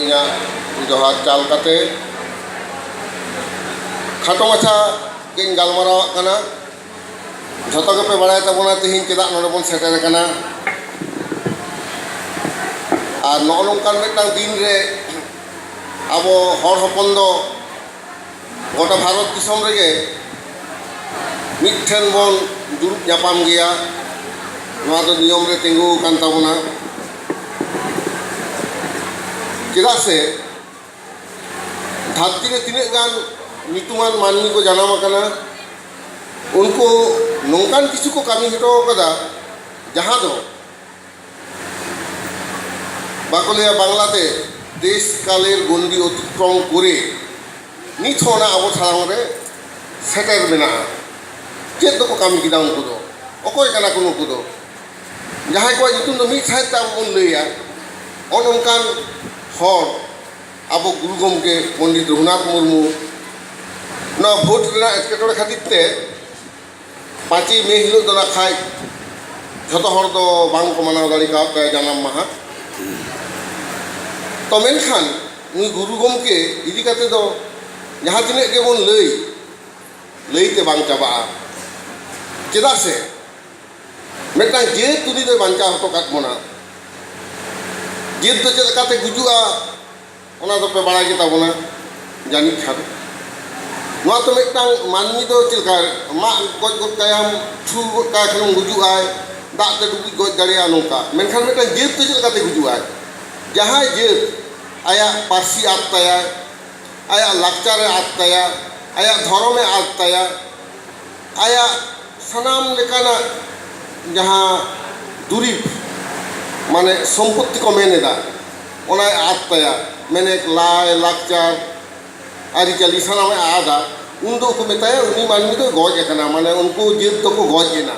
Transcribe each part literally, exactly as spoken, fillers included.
ᱤᱧᱟᱹᱜ ᱡᱚᱦᱟᱨ ᱪᱟᱞ ᱠᱟᱛᱮ ᱠᱷᱟᱴᱚ ᱢᱟᱪᱷᱟ ᱜᱮᱧ ᱜᱟᱞᱢᱟᱨᱟᱣᱟᱜ ᱠᱟᱱᱟ᱾ ᱡᱷᱚᱛᱚ ᱜᱮᱯᱮ ᱵᱟᱲᱟᱭ ᱛᱟᱵᱚᱱᱟ ᱛᱮᱦᱮᱧ ᱪᱮᱫᱟᱜ ᱱᱚᱰᱮ ᱵᱚᱱ ᱥᱮᱴᱮᱨ ᱟᱠᱟᱱᱟ᱾ ᱟᱨ ᱱᱚᱜᱼᱚ ᱱᱚᱝᱠᱟᱱ ᱢᱤᱫᱴᱟᱝ ᱫᱤᱱ ᱨᱮ ᱟᱵᱚ ᱦᱚᱲ ᱦᱚᱯᱚᱱ ᱫᱚ ᱜᱚᱴᱟ ᱵᱷᱟᱨᱚᱛ ᱫᱤᱥᱚᱢ ᱨᱮᱜᱮ ᱢᱤᱫ ᱴᱷᱮᱱ ᱵᱚᱱ ᱫᱩᱲᱩᱵ ᱧᱟᱯᱟᱢ ᱜᱮᱭᱟ᱾ ᱱᱚᱣᱟ ᱫᱚ ᱱᱤᱭᱚᱢ ᱨᱮ ᱛᱤᱸᱜᱩ ᱟᱠᱟᱱ ᱛᱟᱵᱚᱱᱟ᱾ ᱪᱮᱫᱟᱜ ᱥᱮ ᱫᱷᱟᱹᱨᱛᱤ ᱨᱮ ᱛᱤᱱᱟᱹᱜ ᱜᱟᱱ ᱧᱩᱛᱩᱢᱟᱱ ᱢᱟᱹᱱᱢᱤ ᱠᱚ ᱡᱟᱱᱟᱢ ᱟᱠᱟᱱᱟ, ᱩᱱᱠᱩ ᱱᱚᱝᱠᱟᱱ ᱠᱤᱪᱷᱩ ᱠᱚ ᱠᱟᱹᱢᱤ ᱦᱚᱴᱚ ᱟᱠᱟᱫᱟ, ᱡᱟᱦᱟᱸ ᱫᱚ ᱵᱟᱠᱚ ᱞᱟᱹᱭᱟ ᱵᱟᱝᱞᱟᱛᱮ, ᱫᱮᱥ ᱠᱟᱞᱮᱨ ᱜᱚᱱᱰᱤ ᱚᱛᱤᱠᱨᱚᱢ ᱠᱚᱨᱮ ᱱᱤᱛ ᱦᱚᱸ ᱚᱱᱟ ᱟᱵᱚ ᱥᱟᱢᱟᱝ ᱨᱮ ᱥᱮᱴᱮᱨ ᱢᱮᱱᱟᱜᱼᱟ᱾ ᱪᱮᱫ ᱫᱚᱠᱚ ᱠᱟᱹᱢᱤ ᱠᱮᱫᱟ ᱩᱱᱠᱩ ᱫᱚ? ᱚᱠᱚᱭ ᱠᱟᱱᱟ ᱠᱚ ᱱᱩᱠᱩ ᱫᱚ? ᱡᱟᱦᱟᱸᱭ ᱠᱚᱣᱟᱜ ᱧᱩᱛᱩᱢ ᱫᱚ ᱢᱤᱫ ᱥᱟᱶᱛᱮ ᱟᱵᱚ ᱵᱚᱱ ᱞᱟᱹᱭᱟ, ᱚᱱ ᱚᱱᱠᱟᱱ ᱦᱚᱲ ᱟᱵᱚ ᱜᱩᱨᱩ ᱜᱚᱢᱠᱮ ᱯᱚᱱᱰᱤᱛ ᱨᱚᱜᱷᱩᱱᱟᱛᱷ ᱢᱩᱨᱢᱩ ᱱᱚᱣᱟ ᱵᱷᱳᱴ ᱨᱮᱱᱟᱜ ᱮᱴᱠᱮᱴᱚᱬᱮ ᱠᱷᱟᱹᱛᱤᱨ ᱛᱮ ᱯᱟᱸᱪᱮᱭ ᱢᱮ ᱦᱤᱞᱳᱜ ᱫᱚ ᱱᱟᱜ ᱠᱷᱟᱡ ᱡᱷᱚᱛᱚ ᱦᱚᱲ ᱫᱚ ᱵᱟᱝ ᱠᱚ ᱢᱟᱱᱟᱣ ᱫᱟᱲᱮ ᱠᱟᱣᱫ ᱛᱟᱭᱟ ᱡᱟᱱᱟᱢ ᱢᱟᱦᱟ᱾ ᱛᱚ ᱢᱮᱱᱠᱷᱟᱱ ᱱᱩᱭ ᱜᱩᱨᱩ ᱜᱚᱢᱠᱮ ᱤᱫᱤ ᱠᱟᱛᱮ ᱫᱚ ᱡᱟᱦᱟᱸ ᱛᱤᱱᱟᱹᱜ ᱜᱮᱵᱚᱱ ᱞᱟᱹᱭ, ᱞᱟᱹᱭᱛᱮ ᱵᱟᱝ ᱪᱟᱵᱟᱜᱼᱟ᱾ ᱪᱮᱫᱟᱜ ᱥᱮ ᱢᱤᱫᱴᱟᱝ ᱡᱟᱹᱛ ᱩᱱᱤ ᱫᱚᱭ ᱵᱟᱧᱪᱟᱣ ᱦᱚᱴᱚ ᱠᱟᱫ ᱵᱚᱱᱟ᱾ ᱡᱟᱹᱛ ᱫᱚ ᱪᱮᱫ ᱞᱮᱠᱟᱛᱮ ᱜᱩᱡᱩᱜᱼᱟ, ᱚᱱᱟ ᱫᱚᱯᱮ ᱵᱟᱲᱟᱭ ᱜᱮ ᱛᱟᱵᱚᱱᱟ ᱡᱟᱹᱱᱤᱡ ᱠᱷᱟᱱ᱾ ᱱᱚᱣᱟ ᱛᱚ ᱢᱤᱫᱴᱟᱝ ᱢᱟᱹᱱᱢᱤ ᱫᱚ ᱪᱮᱫ ᱞᱮᱠᱟ, ᱢᱟᱜ ᱜᱚᱡ ᱜᱚᱫ ᱠᱟᱭᱟᱢ, ᱴᱷᱩ ᱜᱚᱫ ᱠᱟᱭ ᱠᱷᱟᱱᱮᱢ ᱜᱩᱡᱩᱜᱼᱟᱭ, ᱫᱟᱜ ᱛᱮ ᱰᱩᱵᱩᱡ ᱜᱚᱡ ᱫᱟᱲᱮᱭᱟᱜᱼᱟ ᱱᱚᱝᱠᱟ᱾ ᱢᱮᱱᱠᱷᱟᱱ ᱢᱤᱫᱴᱟᱝ ᱡᱟᱹᱛ ᱫᱚ ᱪᱮᱫ ᱞᱮᱠᱟᱛᱮ ᱜᱩᱡᱩᱜᱼᱟᱭ? ᱡᱟᱦᱟᱸᱭ ᱡᱟᱹᱛ ᱟᱭᱟᱜ ᱯᱟᱹᱨᱥᱤ ᱟᱫ ᱛᱟᱭᱟ, ᱟᱭᱟᱜ ᱞᱟᱠᱪᱟᱨᱮ ᱟᱫ ᱛᱟᱭᱟ, ᱟᱭᱟᱜ ᱫᱷᱚᱨᱚᱢᱮ ᱟᱫ ᱛᱟᱭᱟ, ᱟᱭᱟᱜ ᱥᱟᱱᱟᱢ ᱞᱮᱠᱟᱱᱟᱜ ᱡᱟᱦᱟᱸ ᱫᱩᱨᱤᱵᱽ, ᱢᱟᱱᱮ ᱥᱚᱢᱯᱚᱛᱛᱤ ᱠᱚ ᱢᱮᱱ ᱮᱫᱟ, ᱚᱱᱟᱭ ᱟᱫ ᱛᱟᱭᱟ, ᱢᱮᱱᱮᱠ ᱞᱟᱭ ᱞᱟᱠᱪᱟᱨ, ᱟᱹᱨᱤᱪᱟᱹᱞᱤ ᱥᱟᱱᱟᱢᱮ ᱟᱫᱟ, ᱩᱱ ᱫᱚ ᱠᱚ ᱢᱮᱛᱟᱭᱟ ᱩᱱᱤ ᱢᱟᱹᱱᱢᱤ ᱫᱚ ᱜᱚᱡ ᱟᱠᱟᱱᱟ, ᱢᱟᱱᱮ ᱩᱱᱠᱩ ᱡᱟᱹᱛ ᱫᱚᱠᱚ ᱜᱚᱡ ᱮᱱᱟ᱾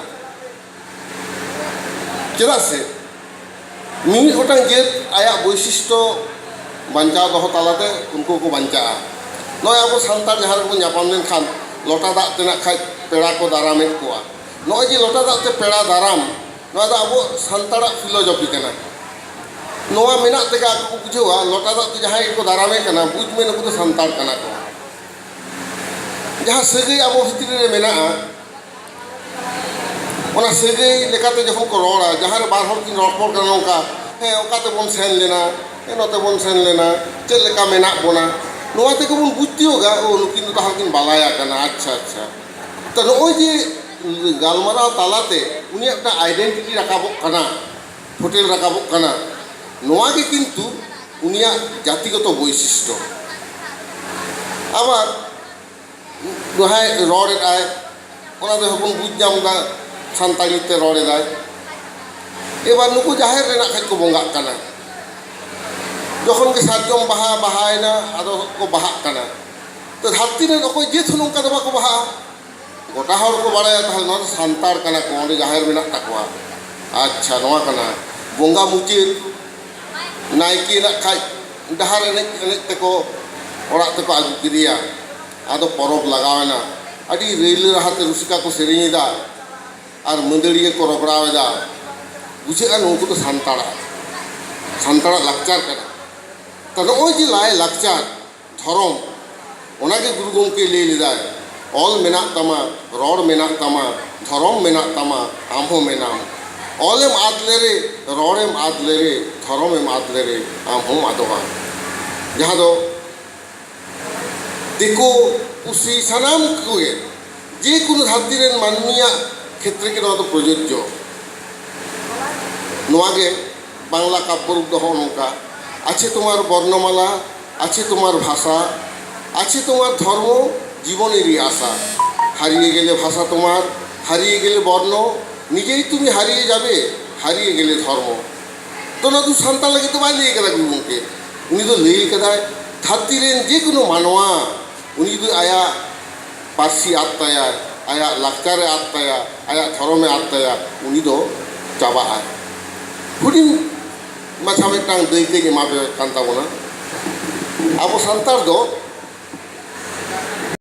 ᱪᱮᱫᱟᱜ ᱥᱮ ᱢᱤᱢᱤᱫ ᱜᱚᱴᱟᱝ ᱡᱟᱹᱛ ᱟᱭᱟᱜ ᱵᱳᱭᱥᱤᱥᱴᱚ ᱵᱟᱧᱪᱟᱣ ᱫᱚᱦᱚ ᱛᱟᱞᱟᱛᱮ ᱩᱱᱠᱩ ᱠᱚ ᱵᱟᱧᱪᱟᱜᱼᱟ᱾ ᱱᱚᱜᱼᱚᱭ ᱟᱵᱚ ᱥᱟᱱᱛᱟᱲ ᱡᱟᱦᱟᱸ ᱨᱮᱵᱚᱱ ᱧᱟᱯᱟᱢ ᱞᱮᱱᱠᱷᱟᱱ ᱞᱚᱴᱟ ᱫᱟᱜ ᱛᱮ ᱱᱟᱜ ᱠᱷᱟᱡ ᱯᱮᱲᱟ ᱠᱚ ᱫᱟᱨᱟᱢᱮᱫ ᱠᱚᱣᱟ᱾ ᱱᱚᱜᱼᱚᱭ ᱡᱮ ᱞᱚᱴᱟ ᱫᱟᱜ ᱛᱮ ᱯᱮᱲᱟ ᱫᱟᱨᱟᱢ, ᱱᱚᱣᱟ ᱫᱚ ᱟᱵᱚ ᱥᱟᱱᱛᱟᱲᱟᱜ ᱯᱷᱤᱞᱳᱡᱚᱯᱷᱤ ᱠᱟᱱᱟ᱾ ᱱᱚᱣᱟ ᱢᱮᱱᱟᱜ ᱛᱮᱜᱮ ᱟᱠᱚ ᱠᱚ ᱵᱩᱡᱷᱟᱹᱣᱟ, ᱞᱚᱴᱟ ᱫᱟᱜ ᱛᱮ ᱡᱟᱦᱟᱸᱭ ᱜᱮᱠᱚ ᱫᱟᱨᱟᱢᱮ ᱠᱟᱱᱟ, ᱵᱩᱡᱽ ᱢᱮ ᱱᱩᱠᱩ ᱫᱚ ᱥᱟᱱᱛᱟᱲ ᱠᱟᱱᱟ ᱠᱚ᱾ ᱡᱟᱦᱟᱸ ᱥᱟᱹᱜᱟᱹᱭ ᱟᱵᱚ ᱵᱷᱤᱛᱨᱤ ᱨᱮ ᱢᱮᱱᱟᱜᱼᱟ, ᱚᱱᱟ ᱥᱟᱹᱜᱟᱹᱭ ᱞᱮᱠᱟᱛᱮ ᱡᱚᱠᱷᱚᱱ ᱠᱚ ᱨᱚᱲᱟ, ᱡᱟᱦᱟᱸ ᱨᱮ ᱵᱟᱨ ᱦᱚᱲ ᱠᱤᱱ ᱨᱚᱯᱚᱲ ᱠᱟᱱᱟ ᱱᱚᱝᱠᱟ, ᱦᱮᱸ, ᱚᱠᱟ ᱛᱮᱵᱚᱱ ᱥᱮᱱ ᱞᱮᱱᱟ, ᱦᱮᱸ, ᱱᱚᱛᱮ ᱵᱚᱱ ᱥᱮᱱ ᱞᱮᱱᱟ, ᱪᱮᱫ ᱞᱮᱠᱟ ᱢᱮᱱᱟᱜ ᱵᱚᱱᱟ, ᱱᱚᱣᱟ ᱛᱮᱜᱮ ᱵᱚᱱ ᱵᱩᱡᱽ ᱛᱤᱭᱳᱜᱟ, ᱳ, ᱱᱩᱠᱤᱱ ᱫᱚ ᱛᱟᱦᱞᱮ ᱠᱤᱱ ᱵᱟᱞᱟᱭᱟ ᱠᱟᱱᱟ, ᱟᱪᱪᱷᱟ, ᱟᱪᱪᱷᱟ᱾ ᱛᱚ, ᱱᱚᱜᱼᱚᱭ ᱡᱮ ᱜᱟᱞᱢᱟᱨᱟᱣ ᱛᱟᱞᱟᱛᱮ ᱩᱱᱤᱭᱟᱜ ᱢᱤᱫᱴᱟᱝ identity ᱨᱟᱠᱟᱵᱚᱜ ᱠᱟᱱᱟ, ᱯᱷᱩᱴᱮᱞ ᱨᱟᱠᱟᱵᱚᱜ ᱠᱟᱱᱟ, ᱱᱚᱣᱟ ᱜᱮ ᱠᱤᱱᱛᱩ ᱩᱱᱤᱭᱟᱜ ᱡᱟᱹᱛᱤᱜᱚᱛᱚ ᱵᱳᱭᱥᱤᱥᱴᱚ᱾ ᱟᱵᱟᱨ ᱡᱟᱦᱟᱸᱭ ᱨᱚᱲᱮᱫᱟᱭ, ᱚᱱᱟ ᱫᱚ ᱵᱚᱱ ᱵᱩᱡᱽ ᱧᱟᱢ ᱮᱫᱟ ᱥᱟᱱᱛᱟᱲᱤ ᱛᱮ ᱨᱚᱲᱮᱫᱟᱭ᱾ ᱮᱵᱟᱨ ᱱᱩᱠᱩ ᱡᱟᱦᱮᱨ ᱨᱮᱱᱟᱜ ᱠᱷᱟᱡ ᱠᱚ ᱵᱚᱸᱜᱟᱜ ᱠᱟᱱᱟ, ᱡᱚᱠᱷᱚᱱ ᱜᱮ ᱥᱟᱨᱡᱚᱢ ᱵᱟᱦᱟ ᱵᱟᱦᱟᱭᱮᱱᱟ, ᱟᱫᱚ ᱠᱚ ᱵᱟᱦᱟᱜ ᱠᱟᱱᱟ᱾ ᱛᱚ, ᱫᱷᱟᱹᱨᱛᱤ ᱨᱮᱱ ᱚᱠᱚᱭ ᱡᱟᱹᱛ ᱦᱚᱸ ᱱᱚᱝᱠᱟ ᱫᱚ ᱵᱟᱠᱚ ᱵᱟᱦᱟᱜᱼᱟ᱾ ᱜᱚᱴᱟ ᱦᱚᱲ ᱠᱚ ᱵᱟᱲᱟᱭᱟ, ᱛᱟᱦᱞᱮ ᱱᱚᱣᱟ ᱫᱚ ᱥᱟᱱᱛᱟᱲ ᱠᱟᱱᱟ ᱠᱚ, ᱚᱸᱰᱮ ᱡᱟᱦᱮᱨ ᱢᱮᱱᱟᱜ ᱛᱟᱠᱚᱣᱟ᱾ ᱟᱪᱪᱷᱟ, ᱱᱚᱣᱟ ᱠᱟᱱᱟ ᱵᱚᱸᱜᱟ ᱢᱩᱪᱟᱹᱫ᱾ ᱱᱟᱭᱠᱮ ᱱᱟᱜ ᱠᱷᱟᱡ ᱰᱟᱦᱟᱨ ᱮᱱᱮᱡ ᱮᱱᱮᱡ ᱛᱮᱠᱚ ᱚᱲᱟᱜ ᱛᱮᱠᱚ ᱟᱹᱜᱩ ᱠᱮᱫᱮᱭᱟ᱾ ᱟᱫᱚ ᱯᱚᱨᱚᱵᱽ ᱞᱟᱜᱟᱣᱮᱱᱟ, ᱟᱹᱰᱤ ᱨᱟᱹᱭᱞᱟᱹ ᱨᱟᱦᱟᱛᱮ ᱨᱩᱥᱤᱠᱟ ᱠᱚ ᱥᱮᱨᱮᱧ ᱮᱫᱟ ᱟᱨ ᱢᱟᱹᱫᱟᱹᱲᱤᱭᱟᱹ ᱠᱚ ᱨᱚᱜᱽᱲᱟᱣ ᱮᱫᱟ᱾ ᱵᱩᱡᱷᱟᱹᱜᱼᱟ, ᱱᱩᱠᱩ ᱫᱚ ᱥᱟᱱᱛᱟᱲᱟᱜ, ᱥᱟᱱᱛᱟᱲᱟᱜ ᱞᱟᱠᱪᱟᱨ ᱠᱟᱱᱟ᱾ ᱛᱚ, ᱱᱚᱜᱼᱚᱭ ᱡᱮ ᱞᱟᱭ ᱞᱟᱠᱪᱟᱨ, ᱫᱷᱚᱨᱚᱢ, ᱚᱱᱟᱜᱮ ᱜᱩᱨᱩ ᱜᱚᱢᱠᱮ ᱞᱟᱹᱭ ᱞᱮᱫᱟᱭ, ᱚᱞ ᱢᱮᱱᱟᱜ ᱛᱟᱢᱟ, ᱨᱚᱲ ᱢᱮᱱᱟᱜ ᱛᱟᱢᱟ, ᱫᱷᱚᱨᱚᱢ ᱢᱮᱱᱟᱜ ᱛᱟᱢᱟ, ᱟᱢ ᱦᱚᱸ ᱢᱮᱱᱟᱢ᱾ ᱚᱞᱮᱢ ᱟᱫ ᱞᱮᱨᱮ, ᱨᱚᱲᱮᱢ ᱟᱫ ᱞᱮᱨᱮ, ᱫᱷᱚᱨᱚᱢᱮᱢ ᱟᱫ ᱞᱮᱨᱮ, ᱟᱢ ᱦᱚᱸᱢ ᱟᱫᱚᱜᱼᱟ᱾ ᱡᱟᱦᱟᱸ ᱫᱚ ᱫᱤᱠᱩ, ᱯᱩᱥᱤ, ᱥᱟᱱᱟᱢ ᱠᱚᱜᱮ, ᱡᱮᱠᱳᱱᱳ ᱫᱷᱟᱹᱨᱛᱤ ᱨᱮᱱ ᱢᱟᱹᱱᱢᱤᱭᱟᱜ ᱠᱷᱮᱛᱨᱮ ᱜᱮ ᱱᱚᱣᱟ ᱫᱚ ᱯᱨᱚᱡᱳᱡᱡᱚ᱾ ᱱᱚᱣᱟ ᱜᱮ ᱵᱟᱝᱞᱟ ᱠᱟᱵᱽᱭᱚ ᱨᱩᱯ ᱫᱚ ᱦᱚᱸᱜᱼᱚ ᱱᱚᱝᱠᱟ, আছে তোমার বর্ণমালা, আছে তোমার ভাষা, আছে তোমার ধর্ম, জীবনেরই আশা। হারিয়ে গেলে ভাষা তোমার, হারিয়ে গেলে বর্ণ, নিজেই তুমি হারিয়ে যাবে, হারিয়ে গেলে ধর্ম। ᱛᱚ, ᱱᱚᱣᱟ ᱫᱚ ᱥᱟᱱᱛᱟᱲ ᱞᱟᱹᱜᱤᱫ ᱫᱚ ᱵᱟᱭ ᱞᱟᱹᱭ ᱠᱟᱫᱟ ᱜᱩᱨᱩ ᱜᱚᱢᱠᱮ᱾ ᱩᱱᱤ ᱫᱚ ᱞᱟᱹᱭ ᱠᱟᱫᱟᱭ, ᱫᱷᱟᱹᱨᱛᱤ ᱨᱮᱱ ᱡᱮᱠᱳᱱᱳ ᱢᱟᱱᱣᱟ, ᱩᱱᱤ ᱡᱩᱫᱤ ᱟᱭᱟᱜ ᱯᱟᱹᱨᱥᱤ ᱟᱫ ᱛᱟᱭᱟ, ᱟᱭᱟᱜ ᱞᱟᱠᱪᱟᱨᱮ ᱟᱫ ᱛᱟᱭᱟ, ᱟᱭᱟᱜ ᱫᱷᱚᱨᱚᱢᱮ ᱟᱫ ᱛᱟᱭᱟ, ᱩᱱᱤ ᱫᱚ ᱪᱟᱵᱟᱜᱼᱟᱭ᱾ ᱦᱩᱰᱤᱧ ᱢᱟᱪᱷᱟ ᱢᱤᱫᱴᱟᱝ ᱫᱟᱹᱭᱠᱟᱹᱧ ᱮᱢᱟ ᱯᱮ ᱠᱟᱱ ᱛᱟᱵᱚᱱᱟ᱾ ᱟᱵᱚ ᱥᱟᱱᱛᱟᱲ ᱫᱚ